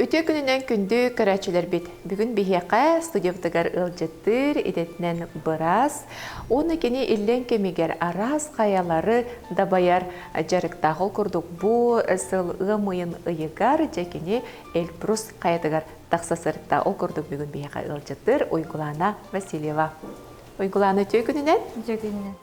Үтүө күнүнэн күндү көрөөччүлэрбит! Бүгүн биһиэхэ студиябытыгар ыалдьыттыыр идэтинэн быраас уонна кини иллэҥ кэмигэр араас хайалары дабайар дьарыктаах. Ол курдук бу сыл ыам ыйын ыйыгар дьэ кини Эльбрус хайатыгар тахса сырытта. Ол курдук бүгүн биһиэхэ ыалдьыттыыр Уйгулаана Васильева. Уйгулаана үтүө күнүнэн! Үтүө күнүнэн!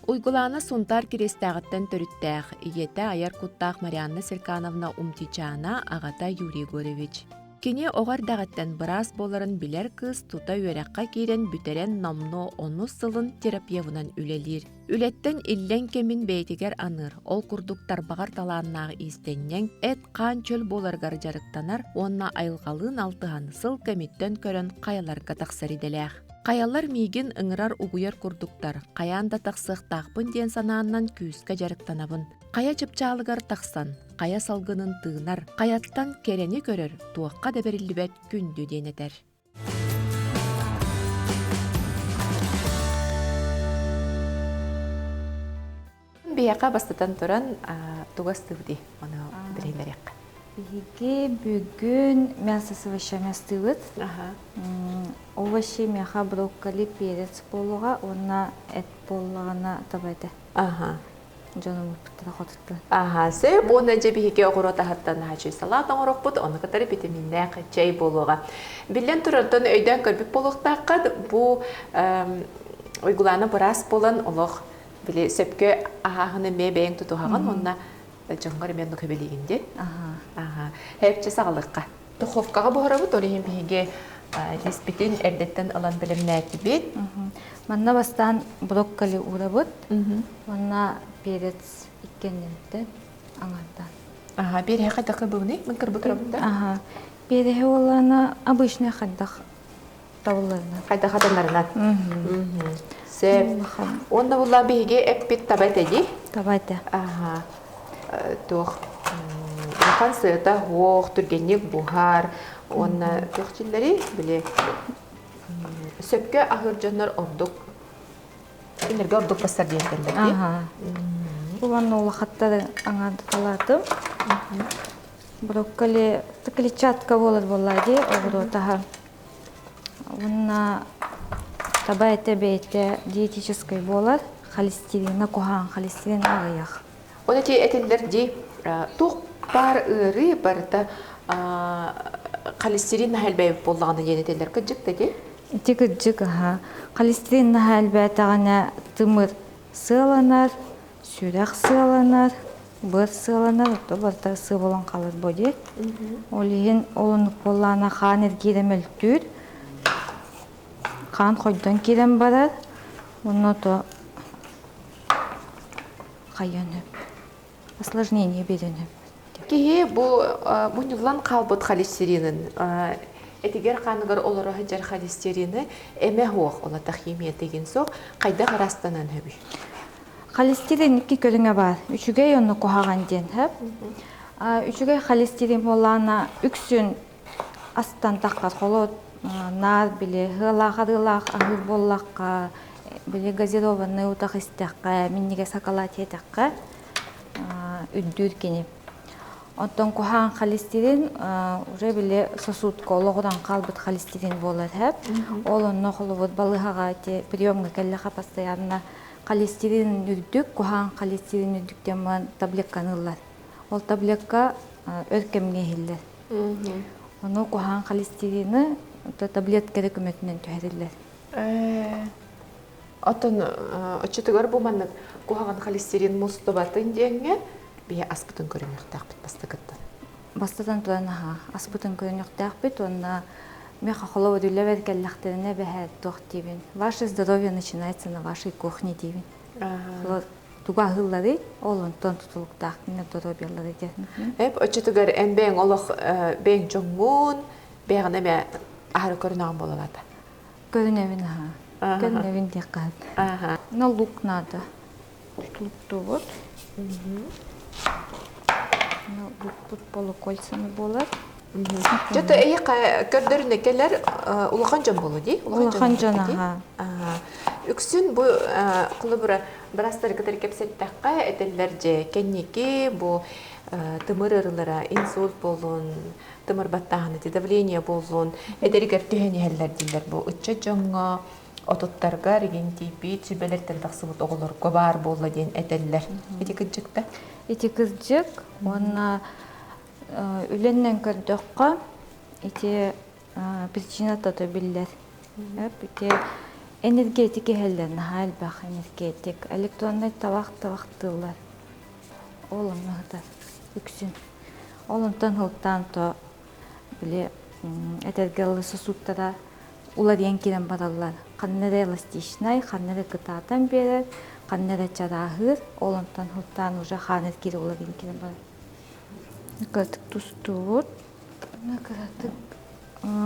Уйгулаана Сунтаар Кириэстээҕиттэн төрүттээх, ийэтэ айар куттаах Марианна Серкановна Умтичаана, аҕата Юрий Егорович. Кини оҕо эрдэҕиттэн быраас буоларын билэр кыыс тута үөрэххэ киирэн бүтэрэн номнуо онус сылын терапевынан үлэлиир. Үлэттэн иллэҥ кэмин бэйэтигэр аныыр, ол курдук тарбаҕар талааннаах иистэнньэҥ, эт-хаан чөл буоларыгар дьарыктанар уонна айылҕалыын алтыһан сыл кэмиттэн көрөн хайаларга тахсар идэлээх. Хайалар миигин ыҥырар-угуйар курдуктар, хайаан да тахсыахтаахпын диэн санааннан күүскэ дьарыктанабын. Хайа чыпчаалыгар тахсан, хайа салгынын тыынар, хайаттан кэрэни көрөр туохха да бэриллибэт күндү диэн этэр. Биһиэхэ бастатан туран тугу астыыбытый? Ону билиһиннэриэххэ. Биһиги бүгүн мясо с овощами астыыбыт. Овощи миэхэ брокколи, перец буолуоҕа уонна эт буоллаҕына таба этэ. Дьонум ыппыттара хотуттан. Аха, сөп. Уонна дьэ биһиги оҕуруот аһыттан наһаа салаат оҥорохпут, ону кытары витаминнээх чэй буолуоҕа. Биллэн турартан өйдөөн көрбүт буолуохтааххыт, бу Уйгулаана быраас буолан олох били сөпкө аһааһыны эмиэ бэйэҥ тутуһаҕын уонна дьоҥҥор эмиэ оннук көбөлиигин дии. Аха. Хэпчэ саҕалыахха. Духовкаҕа буһарабыт, ол иһин биһиги лиспитин эрдэттэн ылан бэлэмнээтибит. Манна бастаан брокколи уурабыт уонна перец иккиэннэриттэн аҥардаан. Аха, переһи хайдах кырбыбыный? Мин кырбы турабын да? Аха. Переһи уоллаана обычный хайдах табылларынан. Хайдах атаннарынан. Сөп. Уонна булла биһиги эппит таба этэ дии? Таба этэ. Аха. Туох улахан сыата суох, түргэнник буһар уонна туох дьиллэрий били сөпкө аһыыр дьоннор ордук кинилэргэ ордук бассар диэн этэллэр дии. Аха. Уонна улахаттары аҥаардаталаатым. Брокколи клетчатка буолар буоллаа дии оҕуруот аһа. Уонна таба этэ бэйэтэ диетическай буолар, холестерина куһаҕан холестерин аҕыйах. Ол ити этиллэр дии, туох баар ыарыы барыта холестерин наһаа элбээбит буоллаҕына диэн этэллэр. Кырдьык да дии? Ити кырдьык аһа. Холестерин наһаа элбээтэҕинэ тымыр сыаланар, сүрэх сыаланар, быар сыаланар, ото барыта сыа буолан хаалар буо дии. Ол иһин ол оннук буоллаҕына хаан эргиирэ мөлтүүр, хаан хойдон киирэн барар, уонна ото хайыан сөп, осложнение биэриэн сөп. Киһи бу мунньуллан хаалбыт холестеринын этигэр хааныгар олоро сылдьар холестерины эмэ суох, ол химия тигин суох, хайдах ырастанан сөбүй? Холестерин икки көрүҥэ баар. Үчүгэй уонна куһаҕан диэн сөп. Үчүгэй холестерин буоллаҕына үксүн астан таххар холот наар били ыалаах-арыылаах аһыыр буоллахха, били газированный утах истэххэ, минньигэс шоколад сиэтэххэ үрдүүр кини. Оттон куһаҕан холестерин уже били сосудка олоҕуран хаалбыт холестерин буолар сөп. Ол онно холобур балыыһаҕа ити приемҥа кэллэхэ постоянно холестерин үрдүк, куһаҕан холестерин үрдүк диэн баран таблетканы ыллар. Ол таблетка өр кэмҥэ иһиллэр. Ону куһаҕан холестерины таблетка эрэ көмөтүнэн түһэриллэр. Оттон оччотугар бу маннык куһаҕан холестерин мустубатын диэҥҥэ биһи аспытын көрүнүөхтээхпит бастакыттан. Бастатан туран аһа аспытын көрүнүөхтээхпит уонна миэхэ холобур үлэбэр кэллэхтэринэ бэһээт туох диибин ваше здоровье начинается на вашей кухне диибин. Тугу аһыылларый ол онтон тутулуктаах кинилэр доруобуйалара диэн. Эп оччотугар эн бэйэҥ олох бэйэҥ дьоҥҥун бэйэҕин эмэ аһары көрүнэҕин буолалаата. Көрүнэбин аһа. Көрүнэбин диэххэ. На лук надо. Луктуубут. Лукпут полукольцами буолар. Дьэ эйиэхэ көрдөрүнэ кэлэр улахан дьон буолуо дии? Улахан дьон аһа. Үксүн бу холобура быраастары кытары кэпсэттэххэ этэллэр дьэ кэнники бу тымыр ыарыылара инсульт буолун. Тымыр баттааһын ити давление буоллун, эдэригэр түһэн иһэллэр дииллэр. Бу ыччат дьоҥҥо отуттарга реген тиийбит, сүбэлэртэн тахсыбыт оҕолорго баар буолла диэн этэллэр. Ити кырдьык да? Ити кырдьык уонна үлэннэн көрдөххө ити причината то биллэр. Ити энергетик иһэллэр наһаа элбэх энергетик. Электроннай табах табахтыыллар. Ол онно сытар үксүн. Ол онтон сылтаан то били этэргэ дылы сосудтара уларыйан киирэн бараллар. Ханна эрэ эластичнай, ханна эрэ кытаатан биэрэр, ханна эрэ чарааһыыр. Ол онтон сылтаан уже хаан эргиирэ уларыйан киирэн барар. Кыратык тустубут. Кыратык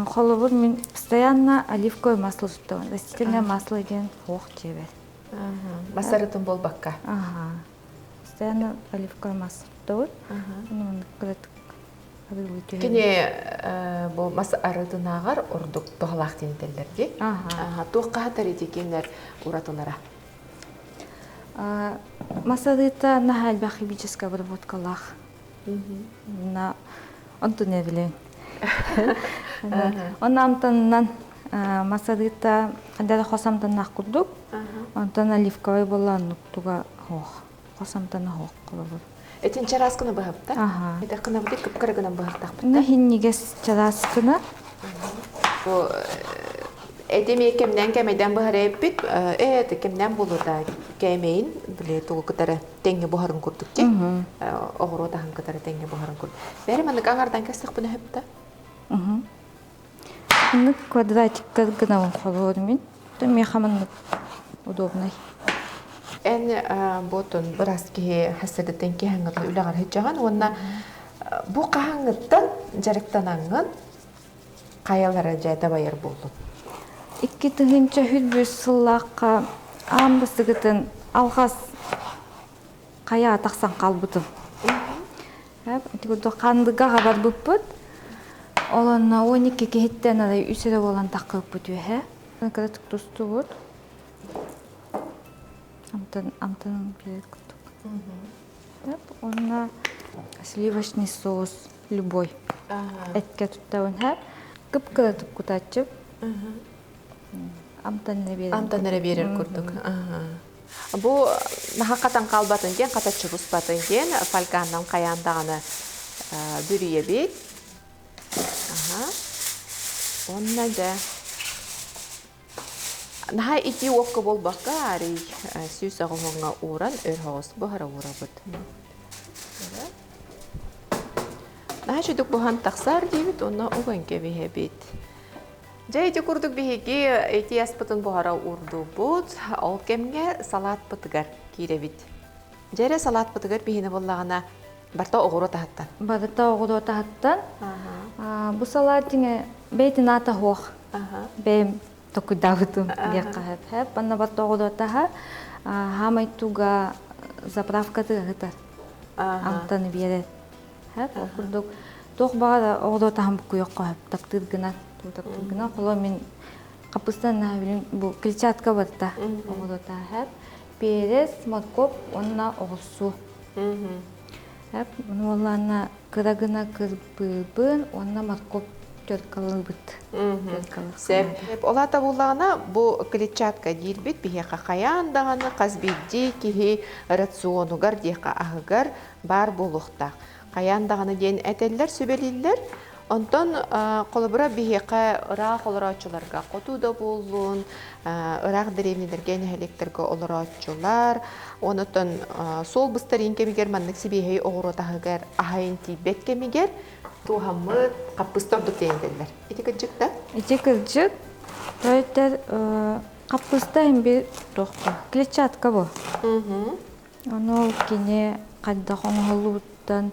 холобур мин постоянно оливковое масло туттабын. Растительное масло диэн суох дьиэбэр. Басарытын буолбакка. Ага. Постоянно оливковое масло туттабын. Кыратык Кини бу мас арыытынааҕар ордук туһалаах диэн этэллэр дии. Туох хаһатар ити кинилэр уратылара? Мас арыыта наһаа элбэх химическэй обработкалаах. На онтун эбилин. Онно амтанынан мас арыыта хандар хос амтаннаах курдук. Онтон оливковай буолла оннук туга хоох. Хос амтана хоох холобур. Этин чараас гына быһапта. Этэх гына бит кыпкара гына быһартахпыт. Ну хиннигес чараас гына. Бу этими кэмнэн кэмэйдэн быһар эппит э кэмнэн булута кэмэйин били тугу кытары тэҥҥэ буһарын курдук ти оҕуруот аһын кытары тэҥҥэ буһарын курдук. Бэри маннык аҥардан кэстэхпинэ хөптө. Маннык квадратиктар гынабын холуор мин. Миэхэ маннык удобнай. Эн буотун бырас киһи хассадыттан киһаҥҥытын үлэҕэр сылдьаҕын уонна бу хаһаҥҥыттан дьарыктанаҥҥын хайалара дьэ дабайар буоллун? 2001 сыллаахха аан бастакытын алҕас хайа тахсан хаалбытым. Ити курдук хандыга хабарбыппыт. Ол онно 12 киһиттэн арай үс эрэ буолан таххыппыт үөһэ. Кыратык тустубут. Амтан амтанын билэр курдук. Онно сливочный соус любой. Эккэ туттабын һэ. Кып-кыратык кутааччы. Амтан эрэ биэрэр. Амтан эрэ биэрэр курдук. Бу наһаа хатан хаалбатын диэн, хатаччы буспатын диэн фольганнан хайаан даҕаны бүрүйэбит. Уонна дьэ наһаа итии уокка буолбакка арый 180-ҥа ууран өр соҕус буһара уурабыт. Наһаа үчүгдүк буһан тахсар диибит уонна уган кэбиһэбит. Дьэ ити курдук биһиги ити аспытын буһара уурдубут. Ол кэмҥэ салаатпытыгар киирэбит. Дьэ эрэ салаатпытыгар биһини буоллаҕына барыта оҕуруот аһыттан. Барыта оҕуруот аһыттан. Бу салаат дьиҥэ бэйэтин аата суох. Бэйэм токуйдаабытым диэххэ сөп. Манна барыта оҕуруот аһа. Хаамай туга заправкатыгар сытар. Амтаны биэрэр. Ол курдук туох баҕар оҕуруот аһын буккуйуохха сөп таптыыр гынан таптыыр гынан холо мин хаппыстан наһаа бу клетчатка барыта оҕуруот аһа перец моркуоп уонна оҕурсу уоллаана кыра гына кырбыыбын уонна моркуоп теркалыыбыт. Сөп. Ол аата буоллаҕына, бу клетчатка диирбит биһиэхэ хайаан даҕаны хас биирдии киһи рационугар диэххэ аһыгар баар буолуохтаах. Хайаан даҕаны диэн этэллэр, сүбэлииллэр. Онтон холобура биһиэхэ ыраах олорооччуларга хоту да буоллун, ыраах дэриэбинэлэргэ, нэһилиэктэргэ олорооччулар, онтон суол быстарыын кэмигэр маннык сибиэһэй оҕуруот аһыгар аһайын тиийбэт кэмигэр тууһаммыт хаппыста ордук диэн этэллэр. Ити кырдьык да? Ити кырдьык. Тойтер хаппыста иһин бир туохпа клетчатка бу. Ону кини хайдах оҥоһуллубуттан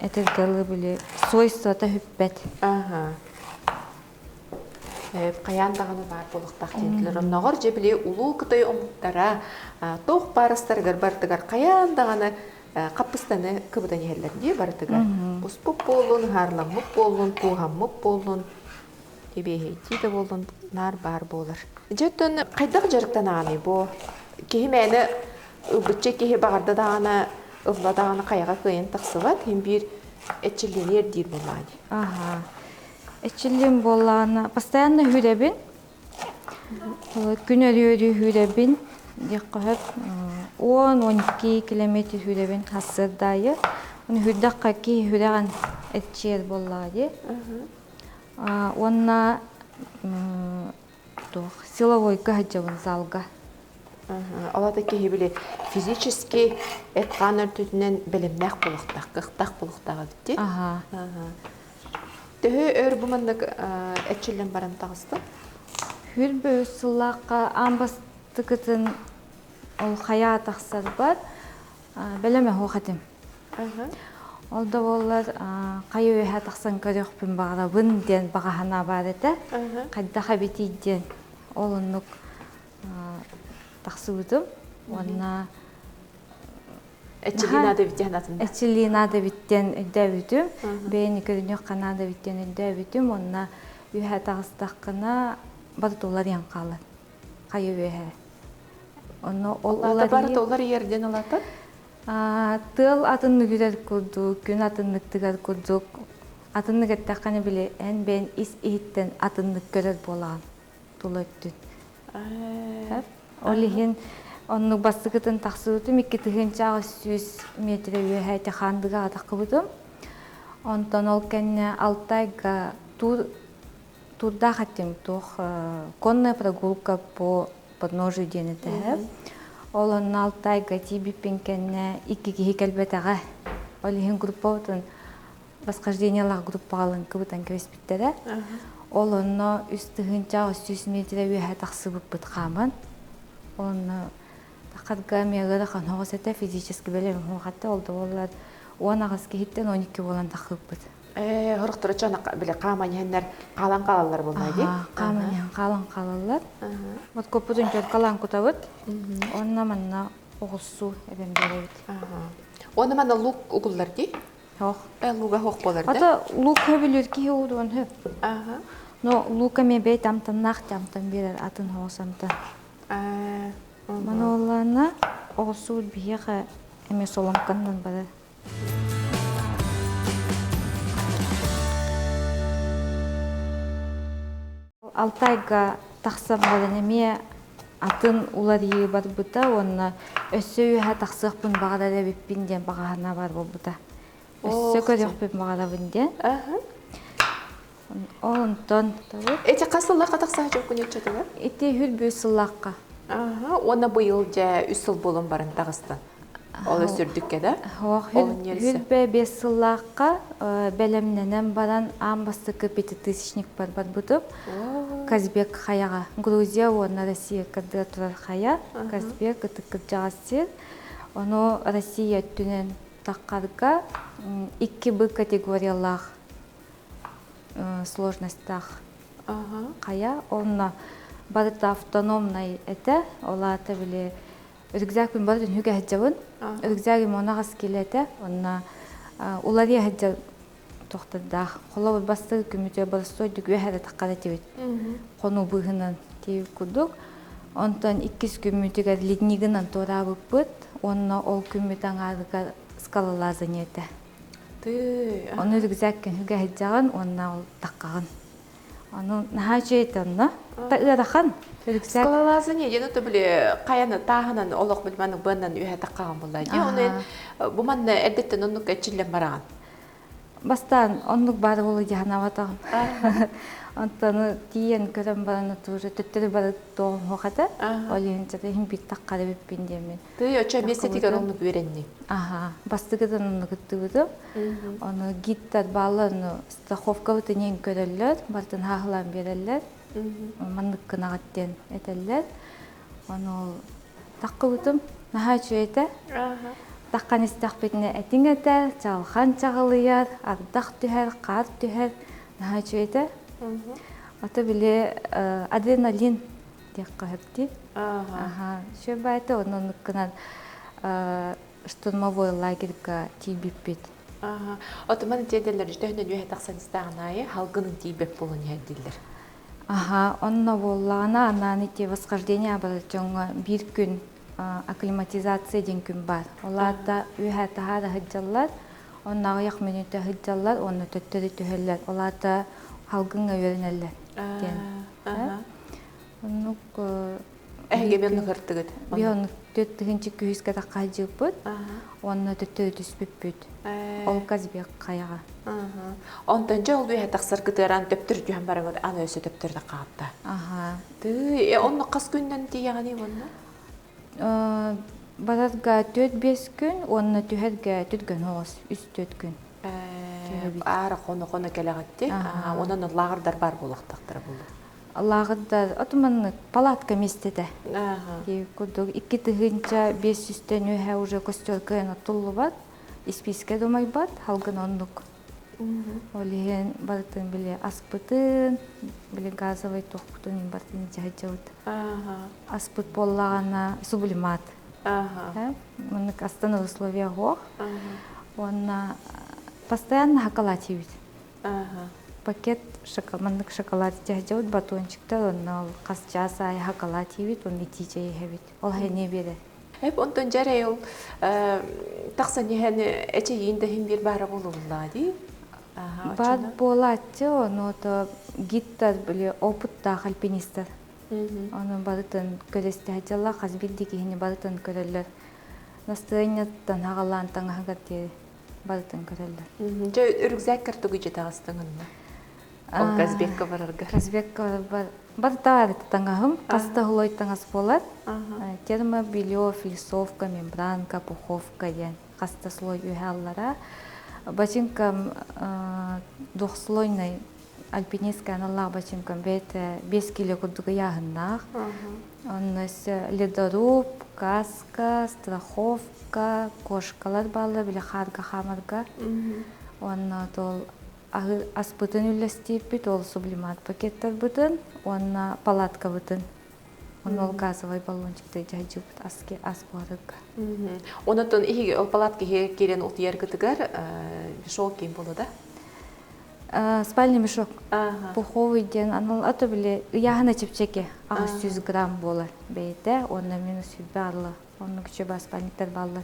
этэргэ дылы били свойствота сүппэт. Аха. Хайаан даҕаны баар буолуохтаах диэтилэр. Онноҕор дьэ били Улуу Кытай омуктара туох баарыстарыгар барытыгар хайаан даҕаны хаппыстаны кыбытан иһэллэр дии барытыгар. Буспут буоллун, ыһаарыламмыт буоллун, кууһаммыт буоллун, Кэбиэһэйдии да буоллун наар баар буолар. Дьэ оттон хайдах дьарыктанаҕыный бу? Киһи мээнэ ылбычча киһи баҕарда даҕаны, ылла даҕаны хайаҕа кыайан тахсыбат. Иһин биир Эрчиллиини эрдиир буоллаҕа дии. Аха. Эрчиллиим буоллаҕына, постоянно сүүрэбин. Күн өрүү-өрүү сүүрэбин диэххэ сөп. 10-12 километр сүүрэбин сарсыарда аайы. Ону сүүрдэххэ киһи сүрэҕин эрчийэр буоллаҕа дии. Уонна туох силовойга сылдьабын залга. Ол аата киһи били физически эт-хаан өртүтүнэн бэлэмнээх буолуохтаах, кыахтаах буолуохтаах эбит дии. Төһө өр бу маннык эрчиллэн баран таҕыста? Хүрбө үс сыллаахха аан бастакытын ол хайаа тахсарбар бэлэм оһуох этим. Ол да буоллар хайа үөһэ тахсан көрүөхпүн баҕарабын диэн баҕа санаа баар этэ. Хайдах эбитий диэн ол оннук тахсыбытым. Уонна Эчилии наада эбит диэн атын. Эчилии наада эбит диэн өйдөөбүтүм. Бэйэни көрүнүөххэ наада эбит диэн өйдөөбүтүм. Уонна үөһэ таҕыстаххына барыта уларыйан хаалар. Хайа үөһэ. Онно ол Улаата барыта уларыйар диэн улаатар? Тыал атыннык үрэр курдук, күн атыннык тыгар курдук, атыннык эттэххинэ били эн бэйэн ис иһиттэн атыннык көрөр буолаҕын тула өттүн. Ол иһин оннук бастакытын тахсыбытым 2800 метрэ үөһэ Тихаандыга таххыбытым. Онтон ол кэннэ Алтайга тур турдаах этим туох конная прогулка по подножию диэн этэ. Ол онно Алтайга тиийбиппин кэннэ икки киһи кэлбэтэҕэ. Ол иһин группабытын восхождениелаах группаҕа лыҥкыбытан кэбиспиттэрэ. Ол онно 3800 метрэ үөһэ тахсыбыппыт хааман. Онно тахарга эмиэ ыарахан оҕус этэ, физически бэлэм уһуохатта ол да буоллар 18 киһиттэн 12 буолан тахсыбыппыт. Хорохторо чон бile хааман иһэннэр хаалан хаалаллар буолла дии. Хааман иһэн хаалан хаалаллар. Вот коппутун чөркалаан кутабыт. Онно манна оҕуссу эбэн биэрэбит. Онно манна лук угуллар дии. Ох. Луга хоох буолар да? Ата лук хөбүлүр киһи уудуон хөп. Но лук эмиэ бэйт амтаннаах амтан биэрэр атын хоос амтан. Маноллаана оҕуссуут биһиэхэ эмиэ соломканнан барар. Алтайга тахсан баран эмиэ атын уларыйыы барбыта уонна өссө үөһэ тахсыахпын баҕарар эбиппин диэн баҕа санаа баар буолбута. Өссө көрүөхпүн баҕарабын диэн. Ол онтон Эти хас сыллаахха тахсаһа дьоккун иччэтигэр? Ити хүрбүү сыллаахха. Уонна быйыл дьэ үс сыл буолан баран таҕыстан. Ол өссө да? Хүрбэ 5 сыллаахха бэлэмнэнэн баран аан бастакы пятитысячникпар барбытым. Казбек хайаҕа. Грузия уонна Россия кырдыа турар хайа. Казбек ытык кырдьаҕас сир. Ону Россия өттүнэн таххарга икки Б категориялаах сложностьтаах хайа. Онно барыта автономнай этэ. Ол аата били рюкзакпын бары түнүгэ сылдьабын. Рюкзагым он аҕыс кило этэ. Онно уларыйа сылдьар тохтордаах. Холобур бастакы күммүтүгэр боростуойдук үөһэ таххар этибит. Хонуу быыһынан тиийбит курдук. Онтон иккис күммүтүгэр леднигынан туораабыппыт. Уонна ол күммүт аҥаарыгар скалолазание этэ. Ону рюкзаккын үгэ сылдьаҕын уонна ол таххаҕын. Ону наһаа үчүгэй этэ онно. Та ыарахан. Рюкзак. Скалолазание диэн ото били хайаны тааһынан олох били маннык быаннан үөһэ таххаҕын буолла дии. Ону бу манна эрдэттэн оннук эрчиллэн бараҕын. Бастаан оннук баар буолуо дии санаабатаҕым. Онтон тиийэн көрөн баран уже төттөрү бары туох этэ. Ол иһин чата иһин биир таххара эбиппин диэммин. Тыый, оччо миэстэтигэр оннук үөрэнниҥ. Аха, бастакытын оннук ыттыбытым. Ону гидтар бааллар, ону страховкабыт иниэн көрөллөр, барытын хааһылаан биэрэллэр. Маннык гынаҕыт диэн этэллэр. Ону ол таххыбытым наһаа үчүгэй этэ. Таххан истэхпитинэ этиҥ этэ, чаҕылхан чаҕылыйар, ардах түһэр, хаар түһэр. Наһаа үчүгэй этэ. Ото били адреналин диэххэ сөп дии. Аха, үчүгэй баайта онно оннук гынан штурмовой лагерьга тиийбиппит. Отуман тиэдэллэр үстөһүнэн үөһэ тахсан истэҕин аайы халгынын тиийбэт буолан иһэр дииллэр. Аха, онно буоллаҕына анаан ити восхождение барар дьоҥҥо биир күн акклиматизация диэн күн баар. Ол аата үөһэ таһаара сылдьаллар. Онно аҕыйах мүнүүтэ сылдьаллар уонна төттөрү түһэллэр. Ол аата халгыҥҥа үөрэнэллэр диэн. Оннук Эһиги мен ныхыртыгыт. Би оннук 4 тыһыынча күһүскэ тахха сылдьыппыт уонна төттөрү түспүппүт. Ол Казбек хайаҕа. Онтон дьэ ол үөһэ тахсар кытыаран төптөр түһэн бараҥыт аны өссө төптөр тахаатта. Аха. Тыы, онно хас күннэн тиийэҕиний уонна? Барарга 4-5 күн уонна түһэргэ түргэн оҕус 3-4 күн. Аара хоно-хоно кэлэҕитти. Онон лааҕырдар баар буолуохтахтара буолуо. Лааҕырдар отуманнык палатка миэстэтэ. Курдук 2500-тэн үөһэ уже костер кыайан оттуллубат, испиискэ думайбат, халгын оннук. Ол иһин барытын били аспытын, били газовый туохпутун барытын дьаһайдьабыт. Аспыт буоллаҕына сублимат. Маннык астан условия суох. Уонна постоянно шоколад сиибит. Пакет маннык шоколад дьаһайдьабыт батончиктар, онно ол хас чаас аайы шоколад сиибит, уонна итии чэй иһэбит. Ол хэниэ биэрэр. Эп онтон дьэрэй ол тахсан иһэн эчэйиин да иһин биир баара буолуллаа дии. Баар буолааччы, ону то гидтар били опыттаах альпинистар. Ону барытын көрүстэ дьалла хас биирдии киһини барытын көрөллөр. Настырыанньаттан аҕалаан таҥаһыгар диэри барытын көрөллөр. Дьэ рюкзаккар тугу дьэ таҕыстыҥ онно? Ол Казбекка бараргар. Казбекка бар барыта таҥаһым, хаста слой таҥас буолар. Термобелье, флисовка, мембранка, пуховка диэн хаста слой үһэ аллара. Ботинкам двухслойный альпинистскай аналлаах ботинкам бэйэтэ 5 кило курдук ыйааһыннаах. Онно ледоруб, каска, страховка, кошкалар бааллар били хаарга хаамарга. Уонна ол аспытын үллэстииппит, ол сублимат пакеттарбытын уонна палаткабытын. Онно ол газовый баллончикты дьаһайдьыбыт аски ас буһарарга. Онотон иһиги ол палатка иһи киирэн утуйаргытыгар мешок киин буолла да? Спальный мешок. Пуховый диэн анал ато били ыйааһына чэпчэки 800 грамм буолар бэйэтэ уонна минус 100 алла оннук үчүгэй спальниктар бааллар.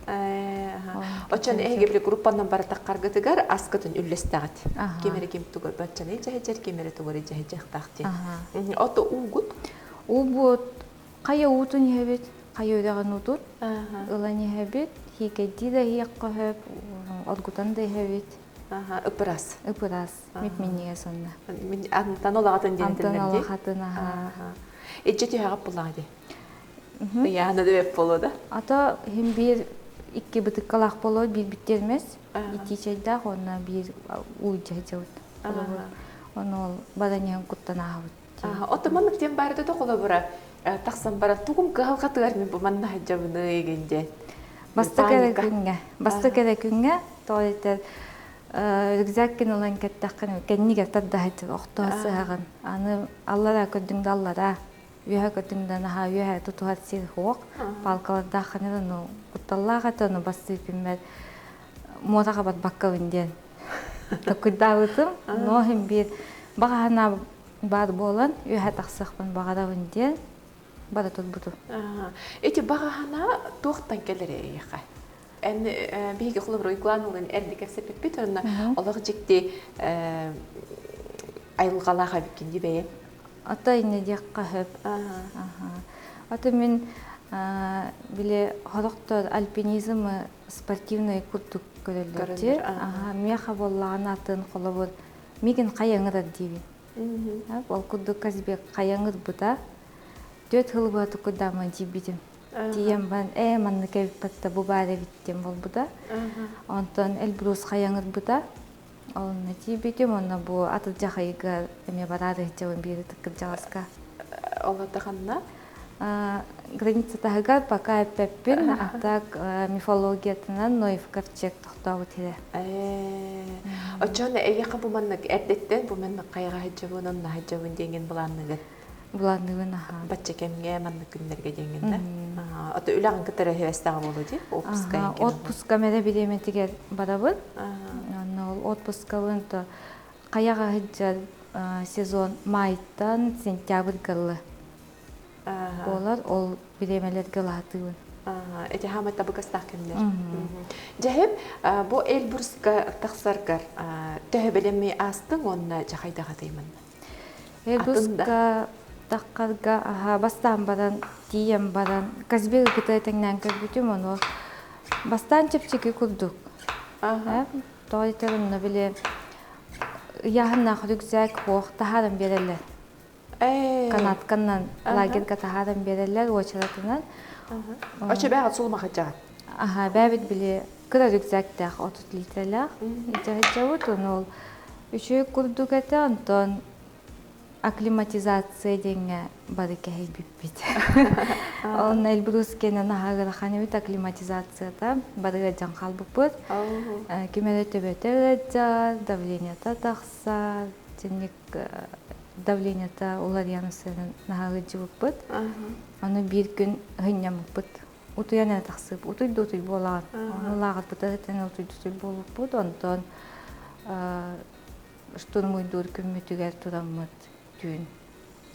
Очон эһиги били группанан баратаххаргытыгар аскытын үллэстэҕит. Ким эрэ ким тугар баччаны дьэһэдьэр, ким эрэ тугары дьэһэдьэхтаах диэн. Ото уугут? Уубут хайа уутун иһэбит, хайа үрэҕин уутун ылан иһэбит, хиикэйдии да иһиэххэ сөп, оргутан да иһэбит. Ыпырас. Ыпырас. Мип-минньигэс онно. Антан олаҕатын диэн Антан олаҕатын, аха. Иччи түһэҕип буллаҕа дии. Ыйаана да бэп боло да. Ато хим биир икки бытыккалаах боло биир биттермес, итии чайдаах уонна биир уу дьаһдьабыт. Ону ол баран куттан ааһабыт. Ото маннык диэн баарыта тоқолобура тахсан баран тугум кыһалҕатыгар мин бу манна сылдьабыный диэн. Бастакы эрэ күҥҥэ, бастакы эрэ күҥҥэ тоҕо рюкзаккын ылан кэттэххин кэннигэр тардаһыт охтоһо сыһаҕын. Аны аллара көрдүҥ да аллара, үөһэ көрдүҥ да наһаа үөһэ тутуһар сир суох. Палкалардааххын ну кутталлаах этэ, ону бастыы күммэр муораҕа барбаккабын диэн токуйдаабытым. Но иһин биир баҕаһына баар буолан үөһэ тахсыахпын баҕарабын диэн бара турбутум. Эти баҕаһына туохтан кэлэр эйиэхэ? Эн биһиги холобур уйгулаан ылын эрдэ кэпсэппиппит онно олох дьикти айылҕалаах эбиккин дии бэйэҥ. Ата иннэ диэххэ сөп. Ата мин били хорохтор альпинизм спортивный курдук көрөллөр. Миэхэ буоллаҕына атын холобур мигин хайаҥырар диибин. Ол курдук Казбек хайаҥырбыта. 4 сыл быһа туккуйдааммын тиийбитим. Тиийэн баран маннык эбиппатта бу баар эбит диэн буолбута. Онтон Эльбрус хайаҥырбыта. Онно тиийбитим, онно бу атырдьах ыйга эмиэ бараары сылдьабын биир ытык кырдьаҕаска. Олордоханна? Граница таһыгар пока эппэппин, а так мифологиятынан Ноев ковчег тохтообут сирэ. Оччоҕуна эйиэхэ бу маннык эрдэттэн бу маннык хайаҕа сылдьабын, онно сылдьабын диэҥҥин былаанныгын? Былаанныыбын, аха. Бачча кэмҥэ маннык күннэргэ диэҥҥин да? Ото үлэҕин кытары үһүөстэҕэ буолуо дии? Отпуска Отпуска эрэ бириэмэтигэр барабын. Онно ол отпускабын то хайаҕа сылдьар сезон майтан сентябрьга буолар, ол бириэмэлэргэ лаһатыыбын. Эти хаамай табыгастаах кэмнэр. Дьэһим, бу Эльбруска тахсаргар төһө бэлэми аастыҥ уонна дьахайдаҕа тыймын? Эльбруска таххарга аха бастаан баран тиийэн баран Казбегы кытары тэҥнээн көрбүтүм ону бастаан чэпчэки курдук. Тоҕо диэтэр онно били ыйааһыннаах рюкзак хуох таһааран биэрэллэр. Канатканнан лагерьга таһааран биэрэллэр уочаратынан. Очо бэҕэ сулумахыдьаҕат. Аха, бэбит били кыра рюкзактаах 30 литрэлээх дьаһыдьабыт, ону ол үчүгэй курдук этэ, онтон акклиматизация диэҥҥэ бары кэһэйбиппит. Онно Эльбрус кэнэ наһаа ыарахан эбит акклиматизацията, бары ыалдьан хаалбыппыт. Ким эрэ төбөтө ыалдьар, давлениета тахсар, итинник давлениета уларыйан наһаа ыалдьыбыппыт. Аны биир күн һынньаммыппыт. Утуйан эрэ тахсып, утуй да утуй буолаҕын. Ону лааҕырбыта сытан утуй да утуй буолбуппут. Онтон штурмуйдуур күммүтүгэр тураммыт түүн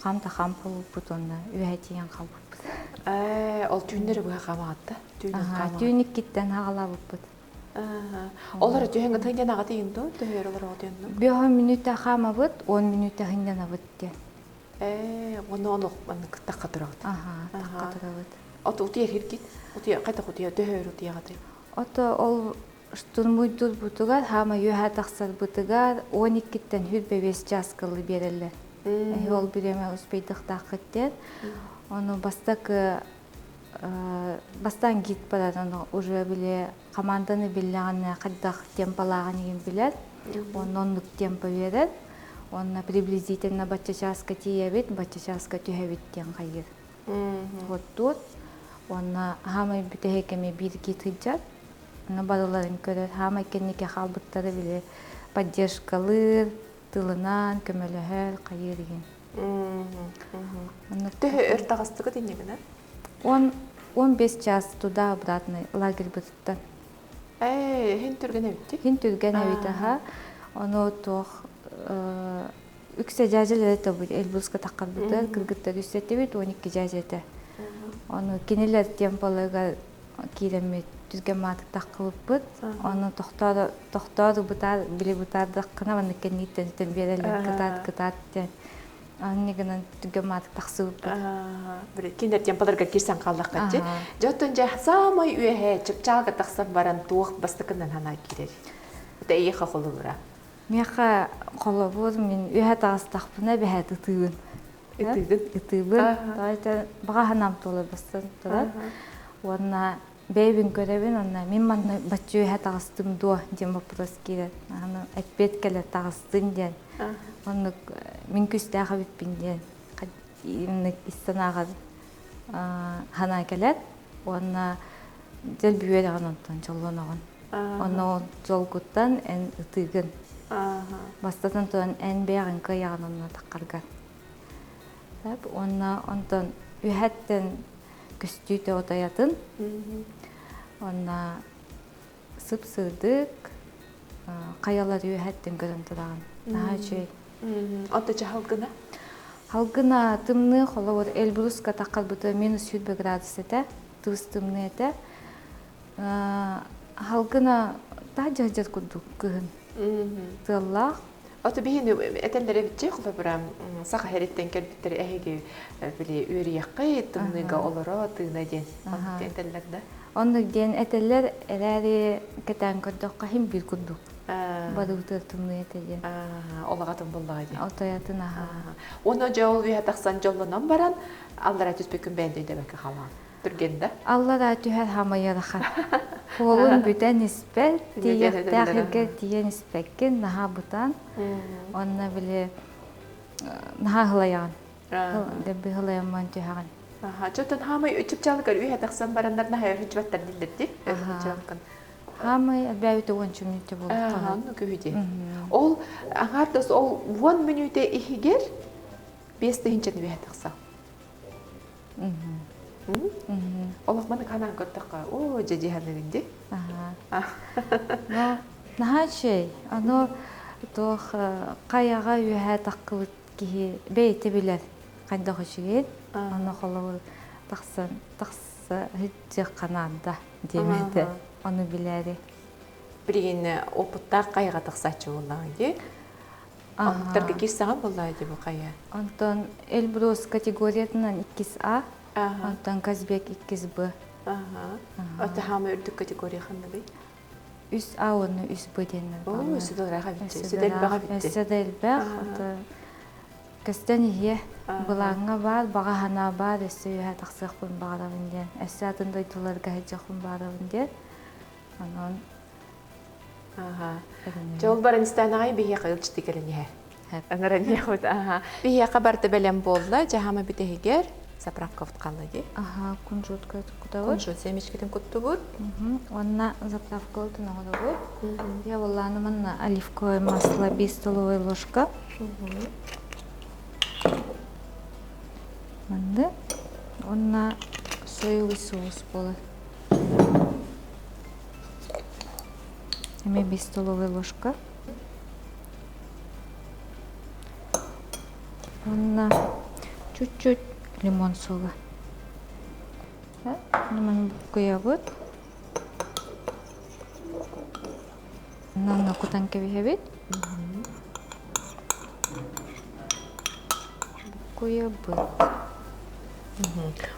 хам да хам буолбуппут уонна үөһэ тиийэн хаалбыппыт. Ээ, ол түүннэри быһа хаамаҕатта? Түүн хаамаҕат. Түүн иккиттэн хаҕалаабыппыт. Олор түһэн гытын аҕатыйын дуо? Төһөр олор оҕотуйун дуо? Биэһ мүнүүтэ хаамабыт, 10 мүнүүтэ сынньанабыт диэн. Ээ, уонна олох маннык тахха турабыт. Аха, тахха турабыт. Ото утуйар хиргит? Утуйа хайдах утуйа төһөр утуйаҕатай? Ото ол штурмуйдурбутугар, хаама үөһэ тахсарбытыгар 12-ттэн 25 чааскылы биэрэллэр. Эһи ол бириэмэ успейдыхтааххыт диэн. Ону бастакы бастаан гид барар, ону уже били команданы биллэҕинэ хайдах темпалааҕын игин билэр. Онно оннук темпа биэрэр. Уонна приблизительно бачча чааска тиийэбит, бачча чааска түһэбит диэн хайыыр. Оттуур. Уонна хаамай бүтэһик кэми биир гид сылдьар. Аны барыларын көрөр. Хаамай кэнники хаалбыттары били поддержкалыыр, тылынан көмөлөһөр, хайыыр игин. Төһө өр таҕыстыгыт иннигинэ? 10-15 час туда-обратно лагерьбытыттан. Ээ, хин түргэн эбиттик. Хин түргэн эбит аха. Ону туох үксэ дьээдьэлэрэ тобут Эльбруска таххарбытыгар кыргыттар үссэтибит 12 дьээдьэтэ. Ону кинилэр темпаларыгар киирэммит түргэн маатык таххыбыппыт. Ону тохтоору тохтоору бытаар били бытаардаххына маннык кэнниттэн үтэн биэрэллэр кытаат кытаат диэн. Анны гынан түргэн маатык тахсыбыппыт. Били кинилэр темпаларга киирсэн хааллахха дии. Дьэ оттон дьэ саамай үөһэ чыпчаалга тахсан баран туох бастакынан санаа киирэр? Это эйиэхэ холобура. Миэхэ холобур мин үөһэ таҕыстахпына эбэһээт ытыыбын. Ытыыгын? Ытыыбын. Тоҕо баҕа санаам туола бастан турар. Уонна бэйэбин көрөбүн уонна мин манна бачча үөһэ таҕыстым дуо диэн боппуруос киирэр. Аны эппиэт кэлэр таҕыстын диэн. Оннук мин күүстээх эбиппин диэн инник ис санааҕар санаа кэлэр. Уонна дьэл үөрэҕин онтон дьоллоноҕун. Онно дьолгуттан эн ытыыгын. Бастатан туран эн бэйэҕин кыайаҕын онно таххаргар. Уонна онтон үөһэттэн көстүү тоҕотойатын. Уонна сып-сырдык хайалар үөһэттэн көрөн тураҕын. Наһаа үчүгэй. Онто чаһылгына? Халгына тымныы холобур Эльбруска таххарбыта минус 100 градус этэ. Тыс тымныы этэ. Халгына таһдьа курдук кыһын. Тыаллаах. Ото биһини этэллэр эбитчи холобура саха һэриттэн кэлбиттэр эһиги били үөрүйэххэ тымныыга олоро тыына диэн этэллэр да. Оннук диэн этэллэр эрээри кэтээн көрдөххө иһин биир курдук. Барыбытыгар тымныы этэ диэн. Олаҕатын буллаҕа диэн. Отоятын аха. Уонна дьэ ол үөһэ тахсан дьоллонон баран аллара түспүккүн бэйэн өйдөбөккө хаалаҕын. Түргэн да? Аллара түһэр хамайырахан. Хуолун бүтэн испэт, тиийиэхтээх сиргэ тиийэн испэккин, наһаа бытаан. Онно били наһаа ыһылайаҕын. Дэбби ыһылайаммын түһэҕин. Чотон хаамай чыпчаалыгар үһэ тахсан бараннар наһаа өрүнчүбэттэр дииллэр Өрүнчүбэккин. Хаамай элбээбитэ уонча мүнүүтэ буолуохха. Онну күһү Ол аҥаардас ол 10 мүнүүтэ иһигэр 5000 үһэ тахса. Олох маны ханаан көрдөххө, оо, дьэ дьиһаныгын дии. Но наһаа үчүгэй. Ону туох хайаҕа үөһэ таххыбыт киһи бэйэтэ билэр хайдах үчүгэйин. Ону холобур тахсан тахс тахса сылдьыахха наада диэм этэ. Ону билээри. Билигин опыттаах хайаҕа тахсааччы буоллаҕыҥ дии. Оннуктарга киирсэҕин буоллаҕа дии бу хайа. Онтон Эльбрус категориятынан иккис А, онтон Казбек иккис Б. Ата хаама үрдүк категория ханныгый? Үс А уонна үс Б диэннэр бааллар. Өссө да ыраах эбит. Өссө да элбэх эбит. Өссө да элбэх. Көстөн иһиэ. Былааҥҥа баар, баҕа санаа баар, өссө үөһэ тахсыахпын баҕарабын диэн. Өссө атын дойдуларга сылдьыахпын баҕарабын диэн. Онон Дьэ ол баран истээн аҕай биһиэхэ ылчыты кэлэн иһэр. Ыҥыран иһэхпит. Биһиэхэ барыта бэлэм буолла. Дьаһама бүтэһигэр заправкабыт хаалла дии. Аха, кунжутка кутабыт. Кунжут семечкитин куттубут. Уонна заправкабытын оҥоробут. Я буоллааны манна оливковое масло 5 столовая ложка. Манды. Уонна соевый соус буолар. Эми 5 столовая ложка. Уонна чуть-чуть лимон сога. Лимон буккуйабыт. Онно кутан кэбиһэбит. Буккуйабыт.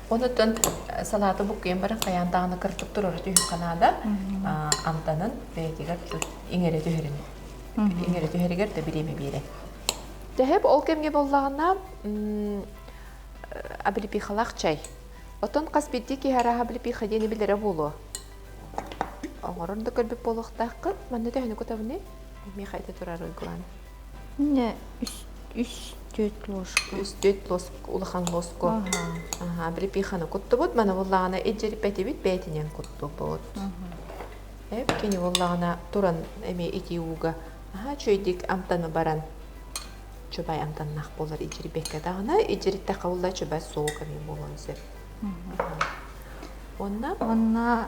Онуттан салааты буккуйан баран хайаан даҕаны кыртык турара түһүөххэ наада. Амтанын бэйэтигэр иҥэрэ түһэрин иҥэрэ түһэригэр да бириэмэ биэрэр. Тэһэп ол кэмҥэ буоллаҕына облепихалаах чай. Оттон хас биирдии киһи арааһа облепиха диэни билэрэ буолуо. Оҥорон да көрбүт буолуохтааххын. Манна төһөнү кутабыный? Миэхэ ити турар уйгулаан. Инньэ үс үс түөрт ложка. Үс түөрт лоск улахан лоску. Аха, облепиханы куттубут. Маны буллаҕына илдьириппэтибит бэйэтинэн куттубут. Эп кини буоллаҕына туран эмиэ итии ууга аһаа үчүгэйдик амтаны баран чубай амтаннаах буолар илдьирийбэккэ даҕаны илдьириттэххэ буолла чубай суок эмиэ буолуон сөп. Уонна Уонна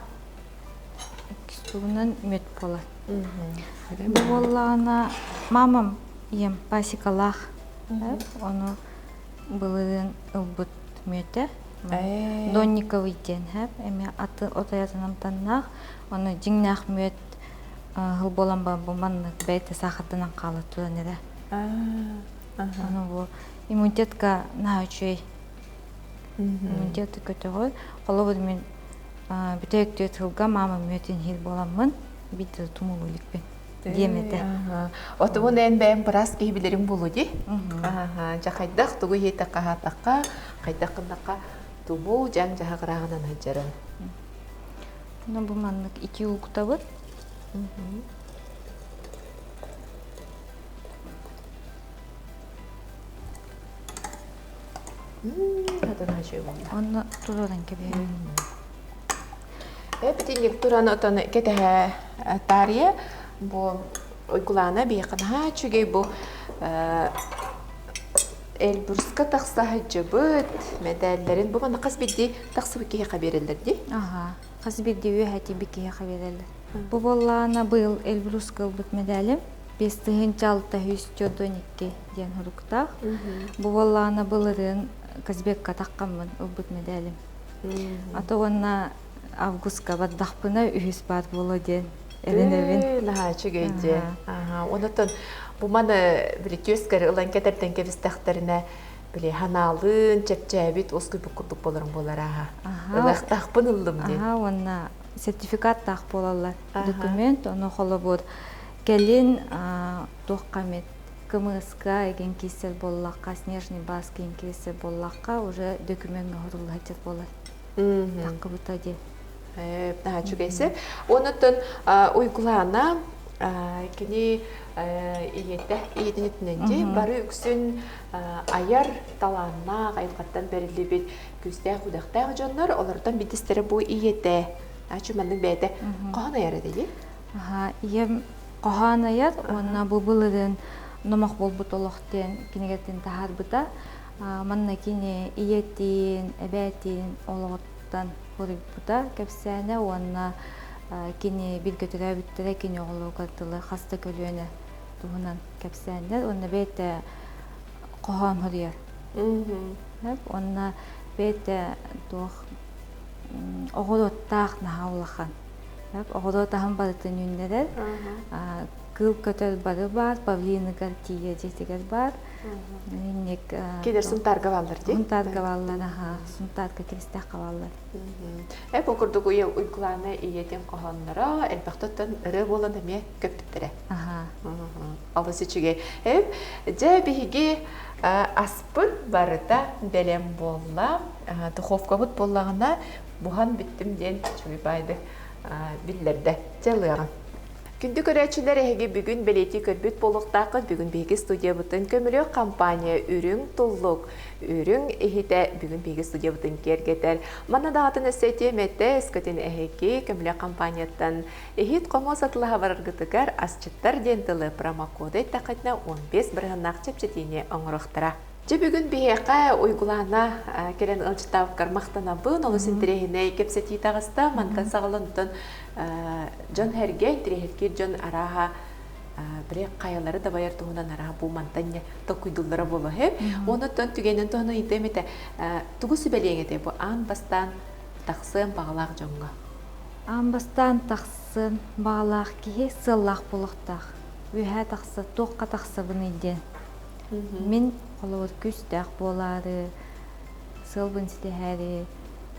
иккис мүөт буолар. Бу буоллаҕына мамам ийэм пасекалаах ону былырыын ылбыт мүөтэ Донниковый диэн эмиэ аты отойатын амтаннаах ону дьиҥнээх мүөт сыл буолан баран бу маннык бэйэтэ саахарданан хаала туран эрэ ону бу иммунитетка наһаа үчүгэй иммунитеты көтөҕөр холобур мин бүтэһик түөрт сылга маама мүөтүн иһир буоламмын биир да тумулу иликпин диэм этэ. Отубун эн бэйэм быраас киһи билэрим буолуо дии. Дьэ хайдах тугу иһиэтэххэ аһаатахха, хайдах гыннахха тумул дьаҥ дьаһах ырааҕынан сылдьарын. Ну бу маннык ити уктабыт. Онно туруоран кэбиһэбин. Эпитинник туран отон кэтэһэ таарыйа бу Уйгулаана биһиэхэ наһаа үчүгэй бу Эльбруска тахса сылдьыбыт мэдээллэрин бу манна хас биирдии тахсыбыт киһиэхэ биэрэллэр дии. Аха, хас биирдии үөһэ тиийбит киһиэхэ биэрэллэр. Бу буоллаҕына быйыл Эльбруска ылбыт мэдээлим 5642 диэн суруктаах. Бу буоллаҕына былырыын Казбекка таххаммын ылбыт мэдээлим. Ата уонна августка бардахпына үһүс баар буолуо диэн эрэнэбин. Наһаа үчүгэй дии. Онотон бу маны били түөскэр ылан кэтэрдэн кэбистэхтэринэ били ханаалыын чэпчээбит уоскуйбут курдук буоларым буолар ааха. Ылыахтаахпын ыллым диэн. Аха уонна сертификаттаах буолаллар документ ону холобур кэлин туохха эмит кымыска эгин киирсэр буоллахха снежный бас киин киирсэр буоллахха уже документ оҥоһулла сылдьар буолар таххыбыта диэн Наһаа үчүгэйсэ. Онуттан Уйгулаана кини ийэтэ ийэтин өттүнэн дии бары үксүн айар талааннаах айылҕаттан бэриллибит күүстээх үдэхтээх дьоннор олортон биирдэстэрэ бу ийэтэ Ачу маннык бэйэтэ хоһоон айар этэ дии Ийэм хоһоон айар уонна бу былырыын номох буолбут олох диэн кинигэтин таһаарбыта. Манна кини ийэтин, эбээтин олоҕуттан хоруйбута кэпсээнэ уонна кини бииргэ төрөөбүттэрэ кини оҕолоругар дылы хас да көлүөнэ туһунан кэпсээннэр уонна бэйэтэ хоһоон хоруйар. Уонна бэйэтэ туох Оҕуруоттаах наһаа улахан. Оҕуруот аһын барытын үүннэрэр. Кыыл көтөр бары баар, павлиныгар тиийэ дьиэтигэр баар. Инник Кинилэр Сунтаарга бааллар дии? Сунтаарга бааллар, аха. Сунтаарга Киристээххэ бааллар. Э, бу курдук Уйгулаана ийэтин хоһоонноро элбэхтэн ырыа буолан эмиэ көппүттэрэ. Аха. Олус үчүгэй. Эп, дьэ биһиги аспыт барыта бэлэм буолла. Духовкабыт буоллаҕына буһан бүттүм диэн үчүгэй баайды биллэрдэ. Дьэ ылыаҕын. Күндү көрөөччүлэр, эһиги бүгүн бэлиэтии көрбүт буолуохтааххыт. Бүгүн биһиги студиябытын көмүлүөк компания Үрүҥ туллук үрүҥ иһитэ бүгүн биһиги студиябытын киэргэтэр. Манна даҕатын өссө этиэм этэ, өскөтүн эһиги көмүлүөк компанияттан иһит хомуос атылаһа бараргытыгар асчыттар диэн тылы промокоду эттэххитинэ 15 бырыһыаннаах чэпчэтиини оҥоруохтара. Дьэ бүгүн биһиэхэ Уйгулаана кэлэн ыалдьыттаабыккар махтанабын. Олус интэриэһинэй кэпсэтии таҕыста. Мантан саҕалан дьон сэргэ интэриэһиргиир дьон арааһа били хайалары дабайар туһунан арааһа бу мантан толкуйдууллара буолуо үһү. Онуттан түгэнин туһунан ыйытыам этэ. Тугу сүбэлиэҥ этэй бу аан бастаан тахсыан баҕалаах дьоҥҥо? Аан бастаан тахсыан баҕалаах киһи сыаллаах буолуохтаах. Үөһээ тахса, туохха тахсабыный диэн. Мин холобур күүстээх буолаары, сыалбын ситиһээри,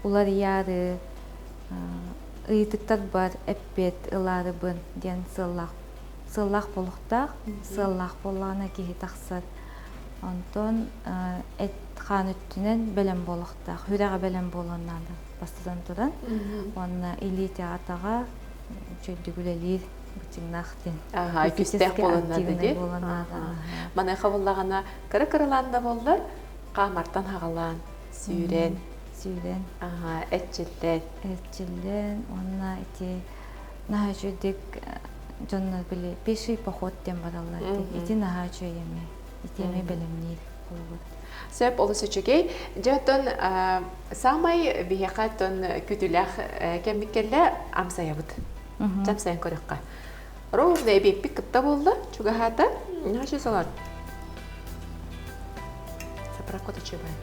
уларыйаары, ыйытыктарбар эппиэт ылаарыбын диэн сыаллаах сыаллаах буолуохтаах. Сыаллаах буоллаҕына киһи тахсар. Онтон эт-хаан өттүнэн бэлэм буолуохтаах, сүрэҕэ бэлэм буолуон наада бастатан туран. Уонна илиитэ-атаҕа үчүгэйдик үлэлиир быччыҥнаах диэн. Аха, күүстээх буолан наада дии. Маныаха буоллаҕына кыра-кыралаан да буоллар, хаамартан хаҕалаан, сүүрэн. Сүүрэн. Аха, эрчиллэн. Эрчиллэн уонна ити наһаа үчүгэйдик дьоннор били пеший поход диэн бараллар дии. Ити наһаа үчүгэй эмиэ. Ити эмиэ бэлэмниир холобур. Сөп, олус үчүгэй. Дьэ, оттон саамай биһиэхэ оттон күтүлээх кэммит кэллэ, амсайабыт. Чамсайан көрөххө. Ровно эбиэппит кытта буолла, чугаһаата. Наша салат. Сапракот үчүгэй.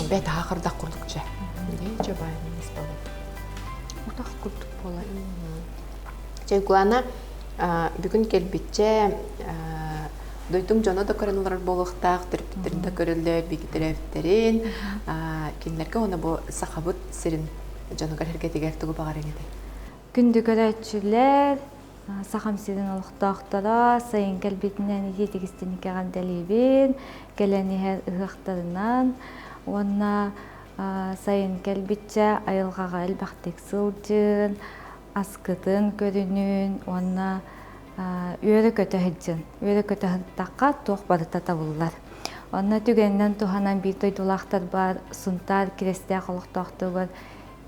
Бэт аахырдах курдук чэ. Дии чабай Утах курдук буолар. Чайгулана бүгүн кэлбиччэ дойдуҥ дьоно да көрөн олорор буолуохтаах, төрөппүттэрин да көрөллөр, биги төрөөбүттэрин, кинилэргэ уонна бу Сахабыт сирин дьонугар эргэтигэр тугу баҕарыҥ этэй? Күндү көрөөччүлэр, Сахам сирин олохтоохторо, сайын кэлбитинэн итии тигистиникэҕэ эҕэрдэлиибин, кэлэн иһэр ыһыахтарынан уонна сайын кэлбиччэ айылҕаҕа элбэхтик сылдьын, аскытын көрүнүн уонна үөрэ-көтө сылдьын. Үөрэ-көтө сырыттахха туох барыта табыллар. Онно түгэнинэн туһанан биир дойдулаахтарбар Сунтаар Кирэстээх олохтоохторугар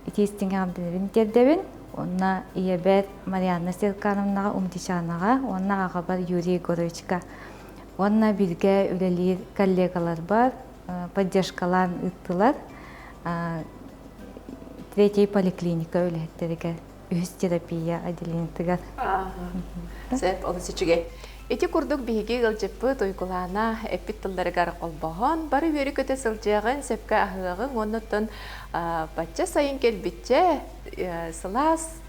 итии истиҥ эҕэрдэлэрин тиэрдэбин. Уонна ийэбэр Марианна Серкановнаҕа, Умтичанаҕа уонна аҕабар Юрий Егоровичка уонна бииргэ үлэлиир коллегаларбар поддержкалаан ыыттылар. Третьей поликлиника үлэһиттэригэр үһүс терапия отделениетыгар. Сөп, олус үчүгэй. Ити курдук биһиги ыалдьыппыт Уйгулаана эппит тылларыгар холбоһон, бары үөрэ-көтө сылдьыаҕын, сөпкө аһыаҕыҥ уонна оттон бачча сайын кэлбиччэ сылаас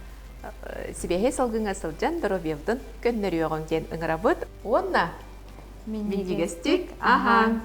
сибиэһэй салгыҥҥа сылдьан доруобуйабытын көннөрүөҕүҥ диэн ыҥырабыт. Уонна минньигэстик аһааҥ!